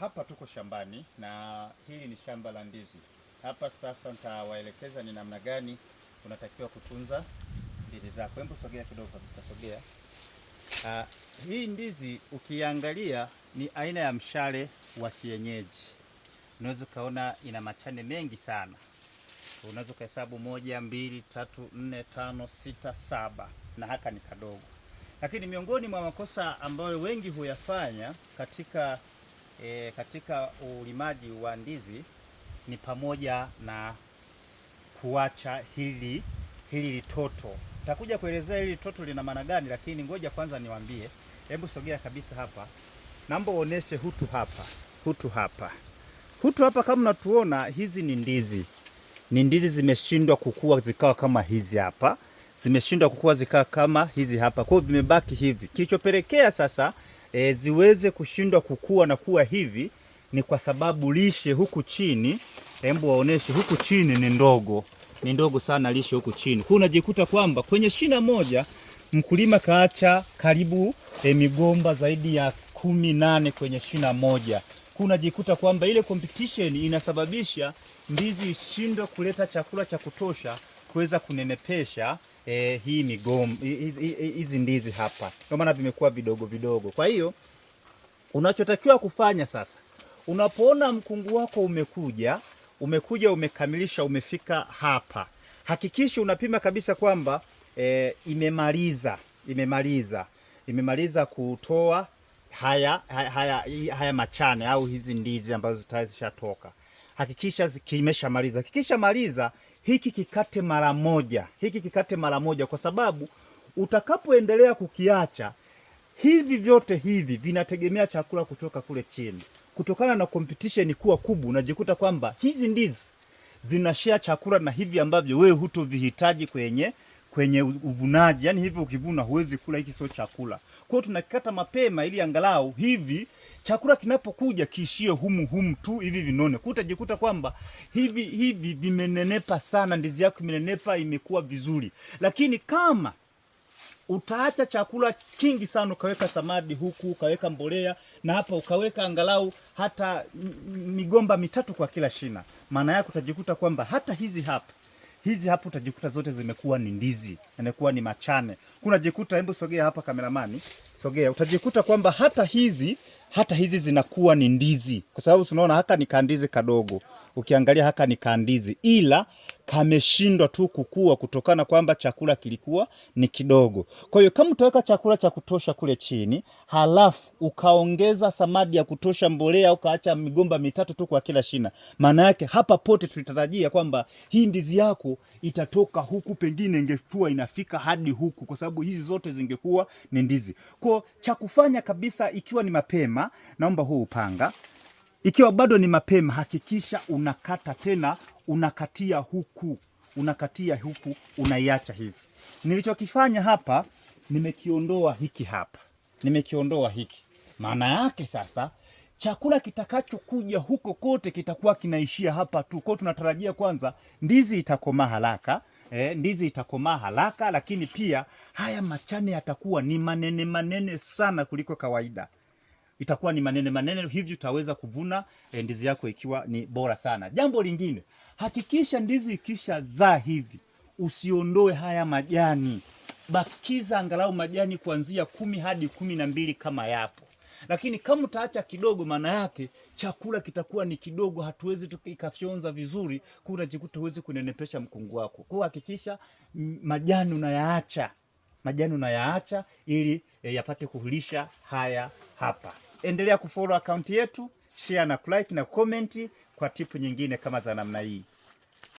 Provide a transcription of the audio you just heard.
Hapa tuko shambani na hili ni shamba la ndizi. Hapa sasa nitawaelekeza ni namna gani unatakiwa kutunza ndizi zako. Hebu sogea kidogo kabisa, sogea. Hii ndizi ukiangalia ni aina ya mshale wa kienyeji. Unaweza ukaona ina machane mengi sana. Unaweza kuhesabu 1, 2, 3, 4, 5, 6, 7 na haka ni kadogo. Lakini miongoni mwa makosa ambayo wengi huyafanya katika ulimaji wa ndizi ni pamoja na kuacha hili litoto. Nitakuja kuelezea hili litoto lina maana gani, lakini ngoja kwanza niwaambie. Hebu sogea kabisa hapa. Naomba uoneshe hutu hapa. Hutu hapa. Hutu hapa kama unatuona, hizi ni ndizi. Ni ndizi zimeshindwa kukua zikawa kama hizi hapa. Zimeshindwa kukua zikawa kama hizi hapa. Kwa hiyo vimebaki hivi. Kilichopelekea sasa ziweze kushindwa kukua na kuwa hivi ni kwa sababu lishe huku chini, hebu waoneshe huku chini ni ndogo. Ni ndogo sana lishe huku chini. Kwa unajikuta kwamba kwenye shina moja mkulima kaacha karibu migomba zaidi ya 18 kwenye shina moja. Kwa unajikuta kwamba ile competition inasababisha ndizi ishindwe kuleta chakula cha kutosha kuweza kunenepesha hii migomba, hizi ndizi hapa. Ndio maana vimekuwa vidogo vidogo. Kwa hiyo unachotakiwa kufanya sasa, unapoona mkungu wako umekuja umekamilisha, umefika hapa, hakikisha unapima kabisa kwamba imemaliza kutoa haya machane au hizi ndizi ambazo tayari zishatoka. Hakikisha kimeshamaliza. Hakikisha maliza hiki kikate mara moja. Hiki kikate mara moja, kwa sababu utakapoendelea kukiacha hivi vyote hivi vinategemea chakula kutoka kule chini. Kutokana na competition kuwa kubwa, unajikuta kwamba hizi ndizi zinashare chakula na hivi ambavyo wewe hutovihitaji kwenye uvunaji. Yaani hivi ukivuna huwezi kula, hiki sio chakula. Kwa hiyo tunakikata mapema ili angalau hivi chakula kinapokuja kiishie humu humu tu, hivi vinone. Kwa utajikuta kwamba hivi vimenenepa sana, ndizi yako imenenepa, imekuwa vizuri. Lakini kama utaacha chakula kingi sana, ukaweka samadi huku, ukaweka mbolea na hapa ukaweka angalau hata migomba mitatu kwa kila shina, maana yake utajikuta kwamba hata hizi hapa utajikuta zote zimekuwa ni ndizi, yanakuwa ni machane. Kuna jikuta, hebu sogea hapa kameramani, sogea, utajikuta kwamba hata hizi zinakuwa ni ndizi, kwa sababu tunaona haka ni kandizi kadogo. Ukiangalia haka ni kandizi, ila kameshindwa tu kukua kutokana kwamba chakula kilikuwa ni kidogo. Kwa hiyo kama utaweka chakula cha kutosha kule chini, halafu ukaongeza samadi ya kutosha, mbolea, ukaacha migomba mitatu tu kwa kila shina, maana yake hapa pote tulitarajia kwamba hii ndizi yako itatoka huku, pengine ingekuwa inafika hadi huku, kwa sababu hizi zote zingekuwa ni ndizi. Kwa cha kufanya kabisa, ikiwa ni mapema, naomba huu upanga. Ikiwa bado ni mapema, hakikisha unakata tena, unakatia huku, unakatia huku, unaiacha hivi. Nilichokifanya hapa, nimekiondoa hiki hapa, nimekiondoa hiki. Maana yake sasa chakula kitakachokuja huko kote kitakuwa kinaishia hapa tu. Kwa tunatarajia kwanza ndizi itakomaa haraka. Ndizi itakomaa haraka, lakini pia haya machane yatakuwa ni manene manene sana kuliko kawaida. Itakuwa ni manene manene, hivyo utaweza kuvuna ndizi yako ikiwa ni bora sana. Jambo lingine, hakikisha ndizi ikishazaa hivi usiondoe haya majani. Bakiza angalau majani kuanzia 10 hadi 12 kama yapo. Lakini kama utaacha kidogo, maana yake chakula kitakuwa ni kidogo, hatuwezi ikafyonza vizuri, kwa unajikuta huwezi kunenepesha mkungu wako. Kwa hakikisha majani unayaacha. Majani unayaacha ili yapate kulisha haya hapa. Endelea kufollow account yetu, share na kulike na comment kwa tipu nyingine kama za namna hii.